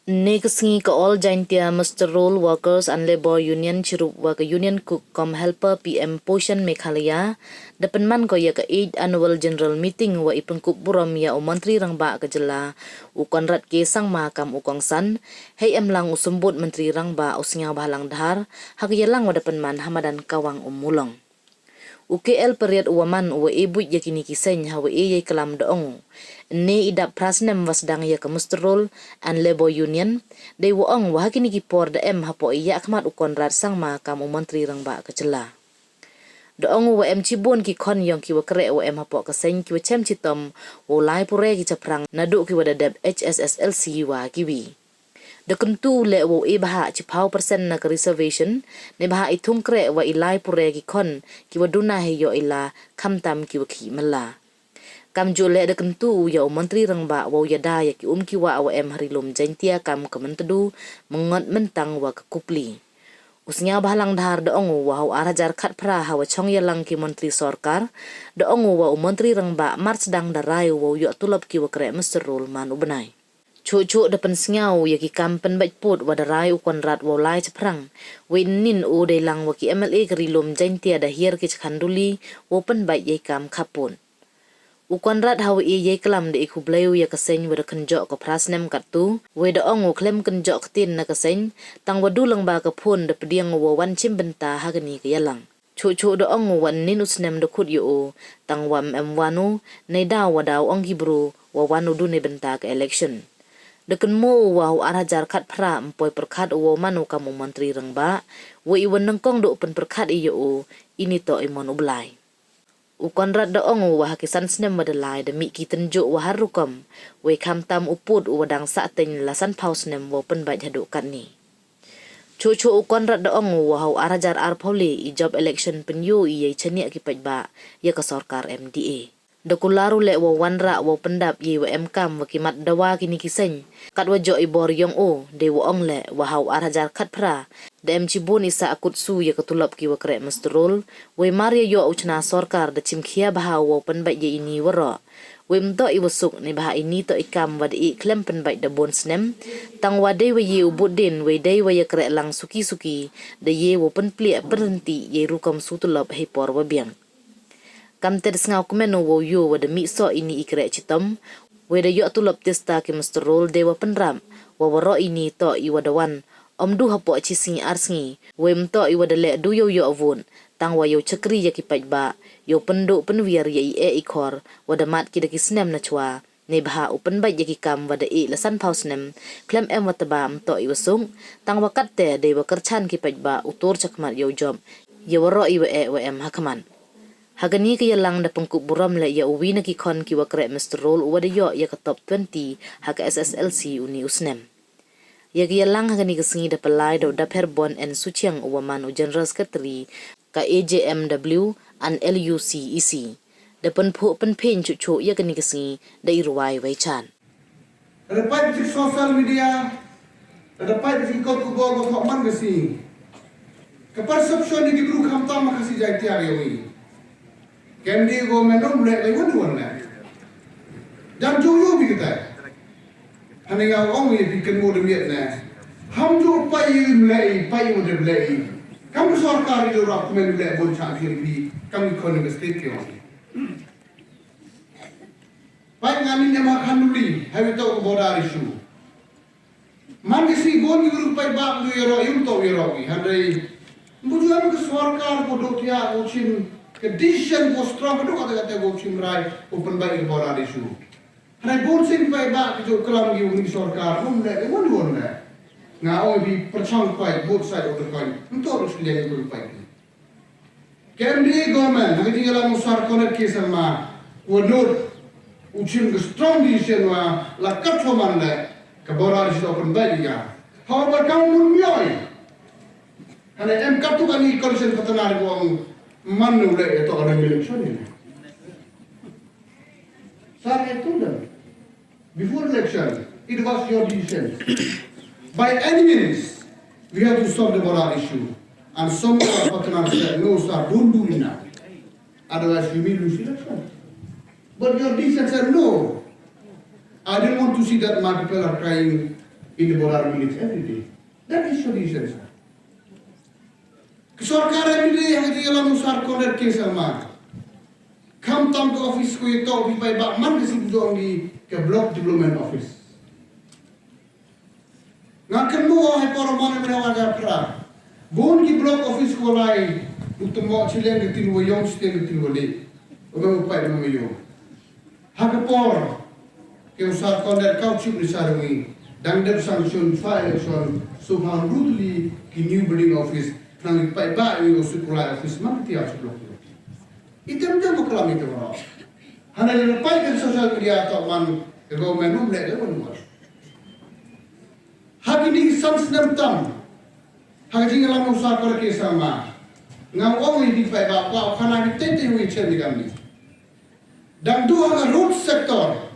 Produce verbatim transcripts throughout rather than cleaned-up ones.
Ynne ka sngi ka All Jaintia Muster Roll Workers and Labour Union chirup wa ka Union Cook cum Helper P M Poshan Meghalaya da pynman ko ya ka eighth Annual General Meeting wa i pynkup burom ya u Montri Rangbah ka jylla u Conrad K Sangma kam u kongsan, hei emlang u Symbud Montri Rangbah u Sniawbhalang Dhar, ha ka yalang wa da pynman ha madan Kawang Ummulong. U K L Pariat u wa man u wa e buit ya kini ki seng ha wa e yei klam da ong u, ynne i dap phra snem wa sdang ya ka Muster Roll and Labour Union, dei wa ong wa ha kini ki por da em hapoh i yakhmat u Conrad Sangma kam u Montri Rangbah ka jylla. Da ong u wa em chibun ki khon yong ki wa kreh wa em hapoh ka seng ki wa chem chitom wa u lai pure ki chaphrang naduh ki wa da dep H S S L C wa ki wi. Da kyntu u leh wa u e bha chiphaw percent na ka reservation, ne bha i thung kreh wa i lai pure ki khon ki wa duna hei yoh i la, khamtam ki wa khih mala. Kamjooh leh da kyntu u ya u Montri Rangbah wa u yada ya ki um ki wah wa em ha ri lum Jaintia kam ka Myntdu, Myngot, Myntang wa ka Kupli. U Sniawbhalang Dhar da ong u wa ha u ar hajar khatphra ha wa chong yalang ki montri sorkar, da ong u wa u Montri Rangbah mar sdang da rai u wa u yoh tulop ki wa kreh Muster Roll man u bnai. Chuh chuh da pynsngaw u ya ki kam pynbait pud wa da rai u Conrad wa u lai chaphrang, wei ynnin u dei lang wa ki M L A ka ri lum Jaintia da hiar ki chakhan duli wa u pynbait yei kam khapun. U Conrad ha wa e yei klam da e khublei u ya ka seng wa da kynjoh ka phra snem kattu, wei da ong u khlem kynjoh ktien na ka seng, tang wa du lang ba ka phone da pdiang u wa wan chim bynta ha kani ka yalang. Chuh chuh da ong u wa ynnin u snem da khut ya u, tang wa em wan u, nei daw wa daw ong ki bru wa wan u du nei bynta ka election. Da kynmaw u wa ha u ar hajar khatphra ym poi pyrkhat u wa u man u kam u Montri Rangbah, wa i wa nyngkong da u pynpyrkhat i ya u, ini toh i mon u Blai. U Conrad da ong u wa ha ki san snem wa da lai da mih ki tynjuh wa har rukom, wei khamtam u pud u wa dang sah teng la sanphaw snem wa u pynbait haduh katni. Chuh chuh u Conrad da ong u wa ha u ar hajar arphaw le i jop election pynyoo i yei chaniah ki paidbah ya ka sorkar M D A. Da kular u leh wa u wanrah wa u pyndap yei wa em kam wa ki mat dawa kini ki seng, kat wa joh i bor yong u, dei wa ong leh wa ha u ar hajar khatphra da em chibun i sah kut su ya ka tulop ki wa kreh Muster Roll, wei mar ya yoh u chna sorkar da chim khia bha u wa u pynbait ya ini waroh. Wei ym toh i wa suk, ne bha ini toh i kam wa da e khlem pynbait da bun snem, tang wa dei wa ye u bud din, wei dei wa ya kreh lang suki suki, da ye wa u pynpliah pynrynti yei rukom su tulop hei por wa biang. Kamte da sngaw kmen u wa u yoo wa da mih soh ini i kreh chitom, wei da yoh tulop tista ki Muster Roll dei wa pynrap, wa waroh ini toh i wa da wan, ym du hapoh chi sngi ar sngi, wei ym toh i wa da leh du yow yoh vote, tang wa yow chakri ya ki paidbah, yow pynduh pynwiar ya i eh i khor, wa da mat ki da ki snem na chwa, ne bha u pynbait ya ki kam wa da e la sanphaw snem, khlem em wa tba ym toh i wa suk, tang wa katte dei wa kyrchan ki paidbah u tur chakhmat yow jop ya waroh i wa eh wa em ha khmat. Ha kani ka yalang da pynkup burom leh ya u wi na ki khon ki wa kreh Muster Roll u wa da yoh ya ka top twenty ha ka S S L C uni u snem. Ya ka yalang ha kani ka sngi da pynlai da u Dapher Bon N Suchiang u wa man u General Secretary ka A J M W and L U C E C. Da pynphuh pynphieng chuh chuh ya kani ka sngi da i rwai wei chan. Reply ki social media, reply ki kot khubor ko thok man ka sngi. Ka perception ni ki bru khamtam ma ka si jai tiar ya wi. Kem di ko men rum le, le wan wan le. Jam ju yu bi kita. Hane nga ong ye bi ken mo de miet ne. Ham ju pai yu mlei, pai yu de mlei. Kam sorkar yu rap men le bon chan kir bi, kam economic state ke ong. Pai nga ni nyama khanduli, ha wi toh ka border issue. Man ki si bon ki bru pai bak du yaro, yum toh yaro ki. Hande, bu ju am ka sorkar ko dok ya ko chim, ka decision ko strong ko dok kata kata ko chim rai, ko pynbait ka border issue. Hande bon sing pai bak ki ju klam ki uni sorkar, um le, um le. Nga ong bi pyrchang pai, both side of the coin. Ym toh ru sing le ko pai. K M D A government, ha ka jingyalang u Sir Conrad K Sangma, wa nud, u chim ka strong decision wa, la kat wa man le, ka border issue open bai ya. However, kam mun mioi. Hane em kat tu kani coalition partner ko ang man nu le, ya to ka election ni. Sir, I told them, before election, it was your decision. By any means, we have to solve the border issue. And some of our partners said, "No, sir, don't do it now. Otherwise, we will lose election." But your decision said, "No." I didn't want to see that my people are crying in the border village every day. That is solution, sir. Ka sorkar MLA ha ka jingïalam u Sir Conrad K Sangma, khamtam ka office ko yatoh phi paidbah man ka sibjong ki ka Block Development Office. Nga kynmaw ha por man ka hawa ka phra, bun ki block office ko lai, u tymmo chileng ka tin wa yong, chileng ka tin wa le. U mem u paid u mem u yong. Ha ka por ka u Sir Conrad ka u chief minister u ngi, dang dep sanction, fa election, so ha rutli ki new building office, nang i paidbah u ngi u suk u lai office man ka tia chiblock. Item jam u klam item ro. Hana le paid ka social media toh man ka government um le ka wan wan. Ha kini ki san snem tam ha ka jingïalam u Sir Conrad K Sangma, nga ong i phi paidbah, ka khana ki tei tei wi chen di kam ni. Dang du ha ka road sector,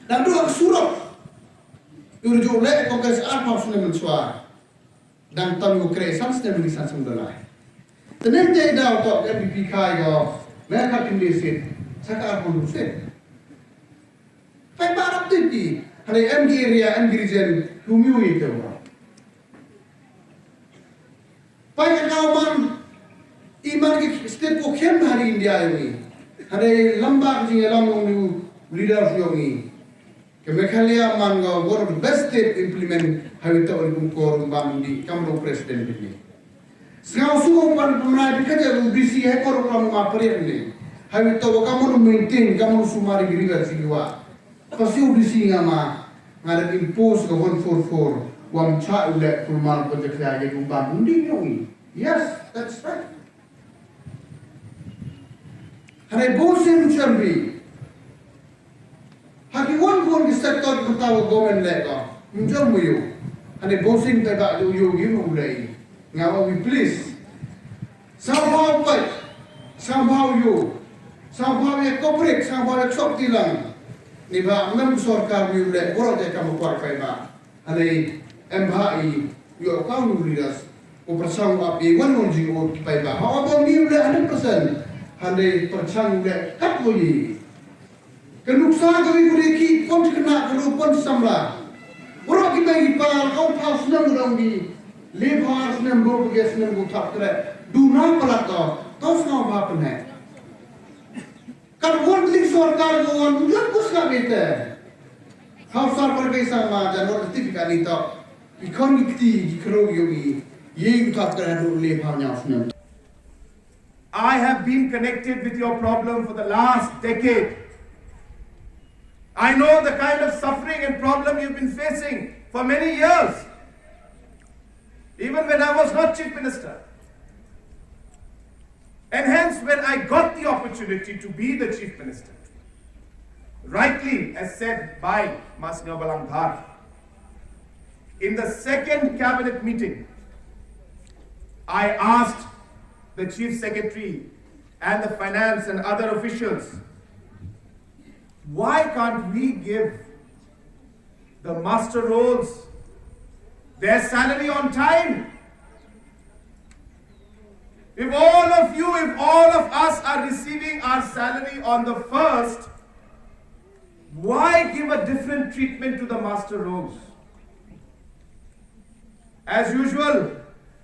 dang du ha ka surok, u rju le Congress arphaw snem mynchwa. Dang tam u kre san snem ni san snem da lai. Te neng te daw toh ka NPP khai ko, me ka tin de sit, sa ka arphaw snem sit. Paidbah rap tip ki, hale MDA area, MDA region, lu miu i te wa. Pai ka daw man, i man ki state ko khem ha ri India yong i. Hale lamba ka jingïalam yong i u leader yong i. Ka Meghalaya man ka one of the best state implement highway toh i kum kor bam di kam ro president ni. Sngau su ko pan pemrai di ka ja u D C hai kor kam ma pariak ni. Highway toh wa kam u maintain, kam u sumari river si wa. Pasi u D C nga ma, nga da impose ka one four four, wam cha u le kulmal project ya ye kum bam di yong i. Yes, that's right. Hane bun sing chambi. Ha ki wan wan ki sector ki tawa government le ko. Mjom mu yu. Hane bun sing te ba yu yu yu mu le. Nga wa wi please. Somehow pai. Somehow yu. Somehow ye cooperate. Somehow ye chok tilang. Ni ba mem sorkar yu le. Boro te kam kwar pai ba. Hale em bha i, yo ka u leaders, u pyrchang u ap i wan wan jing o ki paidbah. Ha o bom i u le hundred percent, hale pyrchang u le kat wo i. Ka nuksa ka wi ku de ki pon kena ka lu pon samla. Boro ki bai ki pa, ka u phaw snem u dang di, le phaw snem bro ke snem u thap kre, du na pala to, to sngau bha pynhe. Kat wan tlik sorkar ko wan, u jan kus ka bete. Hau sar par ke sa ma jan wan tip ka ni to. I khon ki kti, ki khro yogi. Ye ku thap kra du le phaw nyaw snem. I have been connected with your problem for the last decade. I know the kind of suffering and problem you've been facing for many years, even when I was not Chief Minister. And hence, when I got the opportunity to be the Chief Minister, rightly as said by Ma Sniawbhalang Dhar, in the second cabinet meeting, I asked the Chief Secretary and the finance and other officials, why can't we give the muster rolls their salary on time? If all of you, if all of us are receiving our salary on the first, why give a different treatment to the muster rolls? As usual,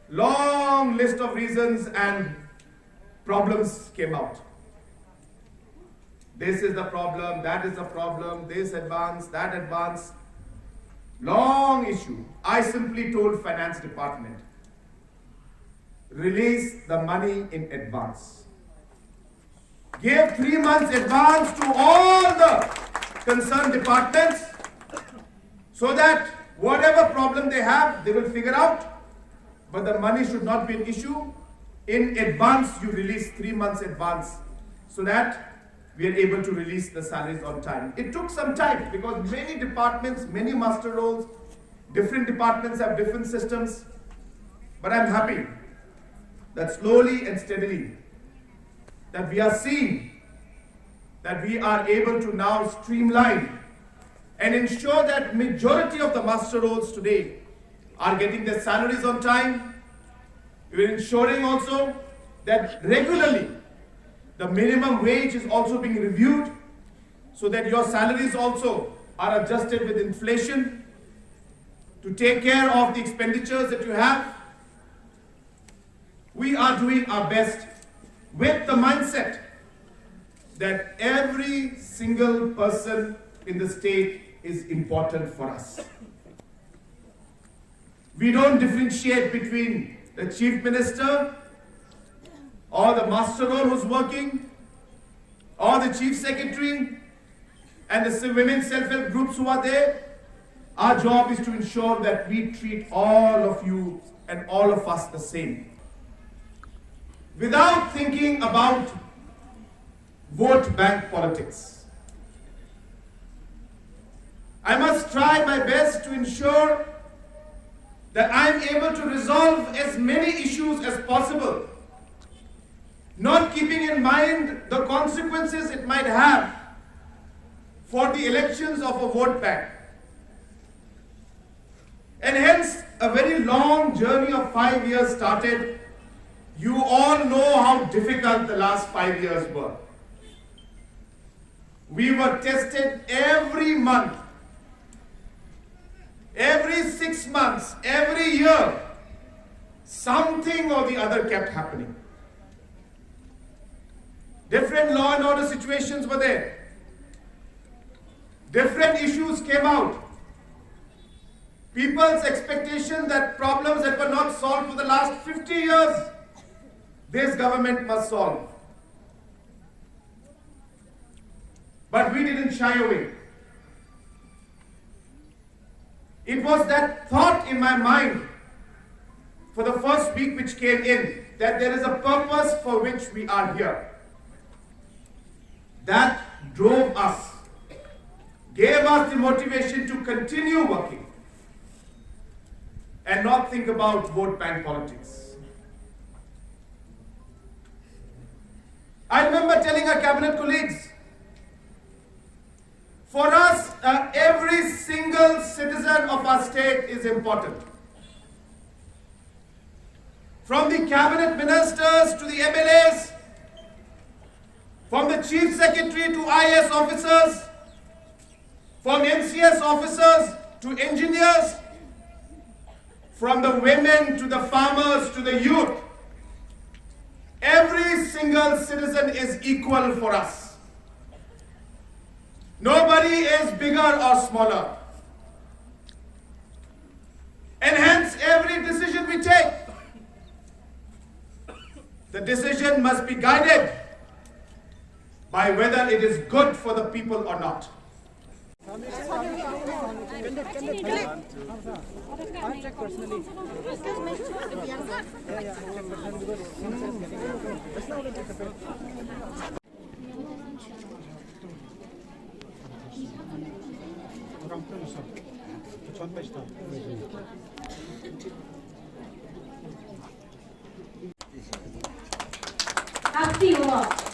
long list of reasons and problems came out. This is the problem, that is the problem, this advance, that advance. Long issue. I simply told finance department, release the money in advance. Give three months advance to all the concerned departments so that whatever problem they have, they will figure out. But the money should not be an issue. In advance, you release three months advance so that we are able to release the salaries on time. It took some time because many departments, many muster rolls, different departments have different systems. But I'm happy that slowly and steadily that we are seeing that we are able to now streamline and ensure that majority of the muster rolls today are getting their salaries on time. We are ensuring also that regularly the minimum wage is also being reviewed so that your salaries also are adjusted with inflation. take care of the expenditures that you have. We are doing our best with the mindset that every single person in the state is important for us. We don't differentiate between the Chief Minister or the muster roll who's working or the Chief Secretary and the se-, women self-help groups who are there. Our job is to ensure that we treat all of you and all of us the same, without thinking about vote bank politics. I must try my best to ensure that I am able to resolve as many issues as possible, not keeping in mind the consequences it might have for the elections of a vote bank. And hence, a very long journey of five years started. You all know how difficult the last five years were. We were tested every month, every six months, every year. Something or the other kept happening. Different law and order situations were there. Different issues came out. People's expectation that problems that were not solved for the last fifty years, this government must solve. But we didn't shy away. It was that thought in my mind for the first week which came in, that there is a purpose for which we are here. That drove us, gave us the motivation to continue working and not think about vote bank politics. I remember telling our cabinet colleagues, for us, uh, every single citizen of our state is important. From the cabinet ministers to the M L As, from the chief secretary to I A S officers, from M C S officers to engineers, from the women to the farmers to the youth, every single citizen is equal for us. Nobody is bigger or smaller. And hence, every decision we take, the decision must be guided by whether it is good for the people or not. Akti wa.